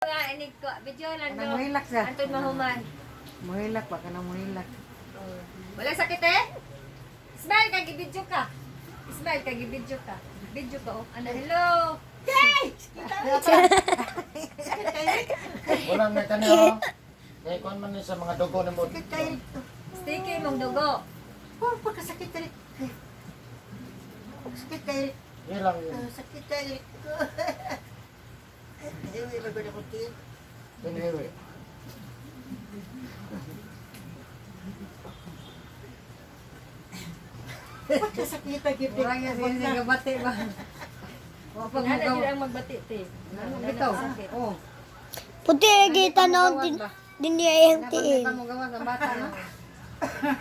Nga inig ko video lang Kanang do. muhilak siya. Anton mahuman. Muhilak ba? Kanang muhilak. Oh. Wala sakit eh? Smile ka, gibidyo ka. Smile ka, gibidyo ka. Video ka oh. Ano, hello. Wala na kani oh. Kay kuan man ni sa mga dugo nimo. Sticky mong dugo. Oh, pagkasakit tayo. Sakit tayo. Yan lang yun. Sakit tayo. Hindi, magod ako tiyan. Anyway. Pagkasakit tayo. Murag yan siya gabati ba? Wa pag Nana mugaw. jud ang magbati te. Ano bitaw? Oh. Puti lagi tanaw din din niya iyang tiil. Napag mo gawas ang bata no?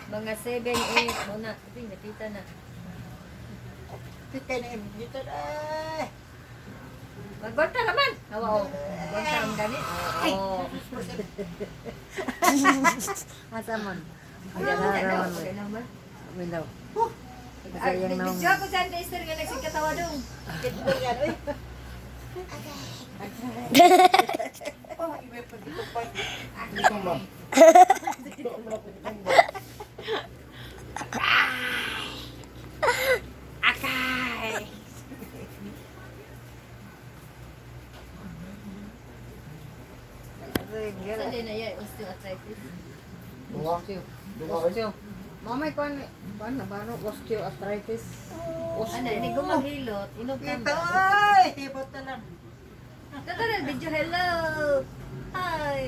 Mga 7, 8 mo na. Ting nakita na. Sakit tayo na dito. Ay! Magbalta naman. Hawa oh. Balta ang gani. Oh. Asa man? Wala na daw. Wala man. Window. Ay, Kasi yung naong. video ako sa Esther nga nagsikatawa dong. Sakit tayo yan, oy. Oh, iba pa dito pa. Dito ma'am. Akay. Sali na yan, osteoarthritis. Dunga. Dunga kay. Osteo. Mamay kuan kuan na ba no? Osteoarthritis. Ano, ini gumaghilot. Inog ka Kita, ba? ay! Hibot na lang. Tara, video, hello. Hi.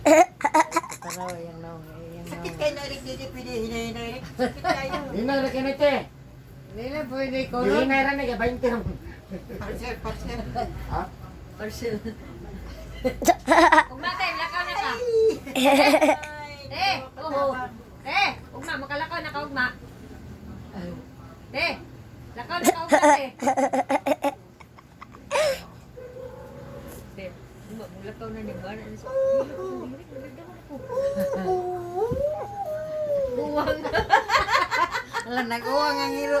Taraw yung naong. Yung Sakit naong. kayo na rin, hindi pwede hinay-hinay. Sakit kayo. Hinay ra kini te. Hindi na pwede ko. Hinay ra ni kay 20 ra. Parcel, parcel. Ha? Partial. Ugma tayo, lakaw na ka. Eh, oo. Eh, ugma, makalakaw na ka, ugma. Eh, lakaw na ka, ugma, eh. Eh, ugma, mulakaw na ni Bar. Buwang. Ala nag-uwang ang hiro.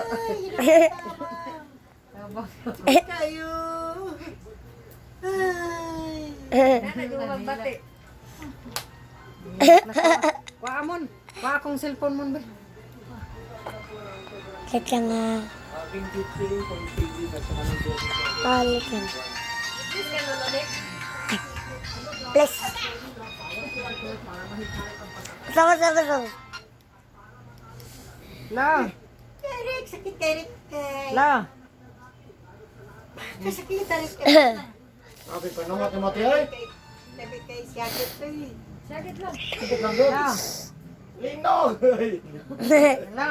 Kayo. Ay. Nana, di mo magbati. Wa amon. Wa akong cellphone mon ba. Wait lang ah. Balik lang. Please, ka, Lolo Nick. Bless. Sama sama sama. La. Eric, sakit kay Eric. Ay, La. Kasakit Eric. Sabi pa nunga kay mo te ay. Sabi kay sakit to eh. Sakit lang. Sakit lang yun. La. Linog. La.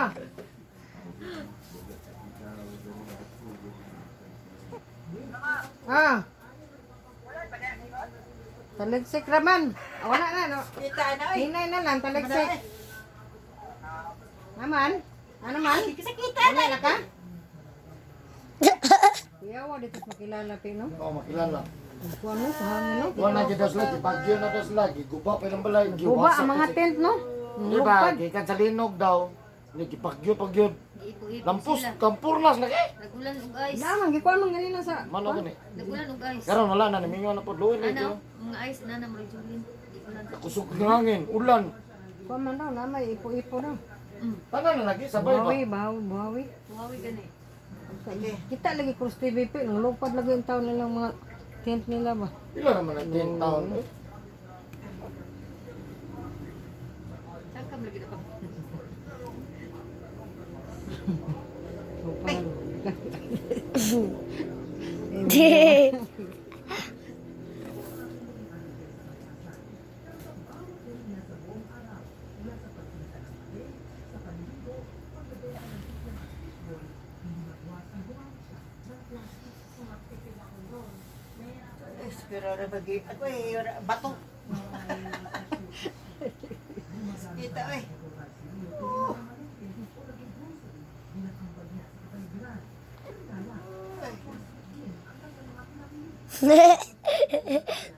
Ah. Taligsik raman. Ah, wala na no. Kita na oy. Hinay na lang taligsik. Naman? Ano man? Kasakit Wala na ka? Kuya, wa dito makilala pino. Oh, makilala. Kuha mo, kuha no. Wala na jud lagi, bagyo na das lagi, guba pa ilang balay. Guba ang mga tent no. Di ba, gikan sa linog daw. Ni gibagyo pag yun. Ipo-ipo Lampus, sila. kampurnas lagi. Nagulan og ice. Naman gikuan man ganina sa. Mano gani. Nagulan og ice. Karon wala na nimingaw na pod luoy na Ano? ito. Mga ice na na Julin. Igulan. Kusog ng hangin, ulan. Kuha man daw na may ipo-ipo daw. Tanan na lagi sabay ba. Buhawi, bahawi, buhawi. Buhawi gani. Kita lagi cross TVP, nang lupad lagi ang taon nilang mga tent nila ba. Ila naman ang 10 taon. Eh. Saan ka lagi na pa? Lupad. Pero na bagi ako eh bato. Kita oy. Oh.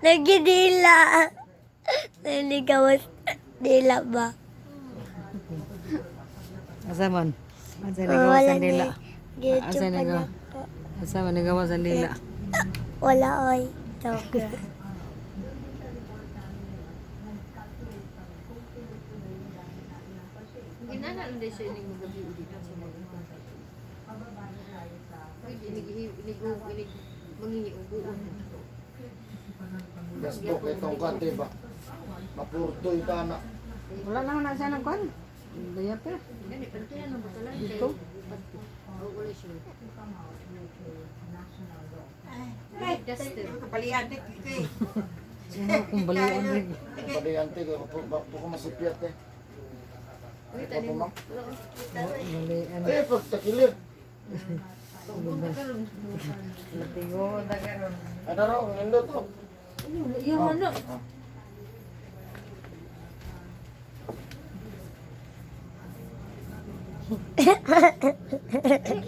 Nagidila. Naligawas dila ba? Asa man? Asa Oh, nagawa wala sa dila? na. Gito Asa pa nagawa? na po. Asa man nagawa sa dila? Wala oy. Joke lang. Ginana lang din siya inig magabi dito sa mga. Uy, inig inig inig mangingiubuon. Gasto kay tong kante ba. Mapurtoy ta na. Wala na na siya ng kwan. Diaper. Gani pantayan mo talan Dito? Oh, wala siya. Ay, duster. Kapalian, te. Te. Ano kung balian rin. Paliante kay ko masipyat eh. Uy, Ikaw tani po, mo. ma'am. Balian. Ay, pagtakilir. Latigo ta karon. Ano raw, ang nindot oh. Iya man na.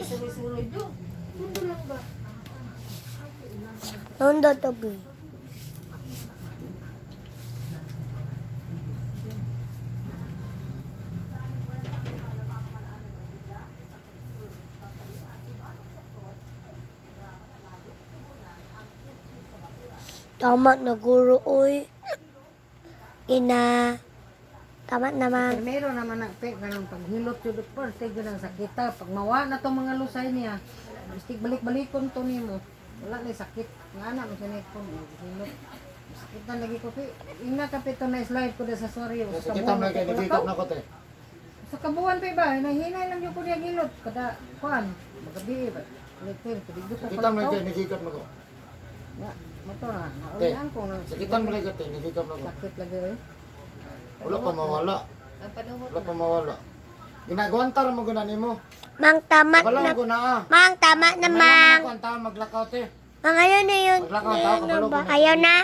Suloy-suloy do. Mundo lang ba? Nondo to be. Tama na guro oy. Ina. Tama naman. Primero naman na pe kanang paghilot jud parte jud ang sakita pag mawa na tong mga lusay niya. Bistig balik-balikon to nimo. Wala na sakit. Nga na mo sinay ko hilot. Sakit na lagi ko pe. Ina ka pe to na slide ko da sa sorry. Sa kita mo kay nagikap na ko te. Sa kabuan pe ba nahinay lang jud ko niya gilot kada kuan magabi ba. Letter ko Sa kita mo kay nagikap na ko. Ya, mo to na. Naulian ko na. Sa kita mo lagi te nagikap na ko. Sakit lagi eh. Wala pa mawala. Ang panahon. Wala pa mawala. Ginagwantar mo guna nimo. Mang tama Wala na. ko na ah. Mang tama na Wala mang. ko ang tao maglakaw te. Mang ayaw na yun. Maglakaw tao Ayaw na kabalo ba? ko na. Ayaw na.